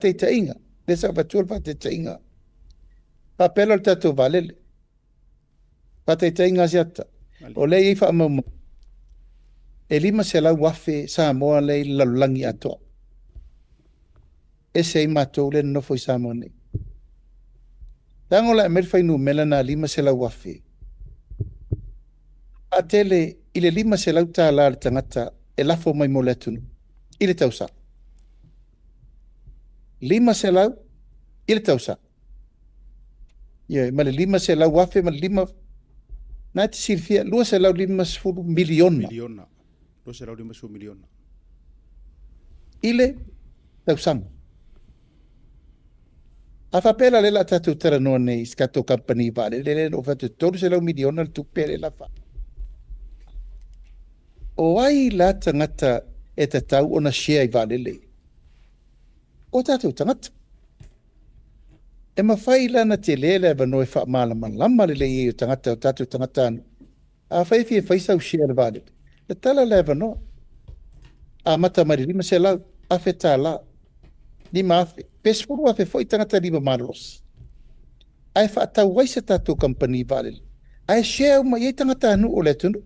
Faataitaiga, lea sa avatua le faataitaiga, faapea lea o le tatou vaalele. Faataitaiga Asiata, o lea e i ai faamaumauga, e 500,000 Samoa lea e i le lalolagi atoa. Ese ai matou lea e nonofo i Samoa nei. Tago la e aumai le fuainumera lena 500,000, faatele i le $500 a le tagata e lafo mai mo le atunuu i le tausaga. 500 i le tausaga. Ioe, ma le 500,000 ma le 5, na e te silafia, $250 miliona. Miliona. $250 miliona. I le tausaga. A faapea la lea o le a tatou talanoa nei i se tatou kamupani vaalele lea na ou fai atu e $300 miliona le tupe lea o le a faa. O ai la tagata e tatau ona share i vaalele ia? O tatou tagata. E mafai la ona tele le avanoa e faamalamalama lelei ai o tagata, o tatou tagatanuu. Afai e fia fai sau share i le vaalele, tatala le avanoa. Amata mai le $500,000, 5,000, pe 10,000 foi tagata lima malolosi. Ae faatau ai se tatou kamupani vaalele, ae share uma i ai tagatanuu o le atunuu.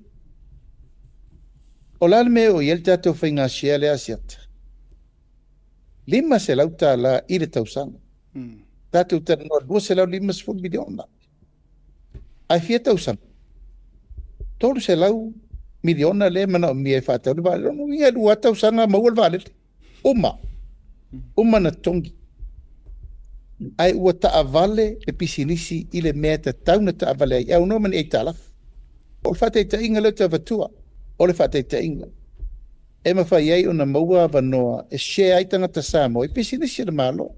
O le a le mea o i ai le tatou faiga share lea Asiata? $500 i le tausaga. Tatou talanoa $250 miliona. Ae fia tausaga? $300 miliona lea e manaomia e faatau le vaalele. Lona uiga e 2 tausaga maua le vaalele. Uma. Uma na totogi. Ae ua taavale le pisinisi i le mea e tatau na taavale ai. E aunoa ma ni aitalafu. O le faataitaiga lea ou te avatua. O le faataitaiga. E mafai ai ona maua avanoa e share ai tagata Samoa i pisinisi a le Malo.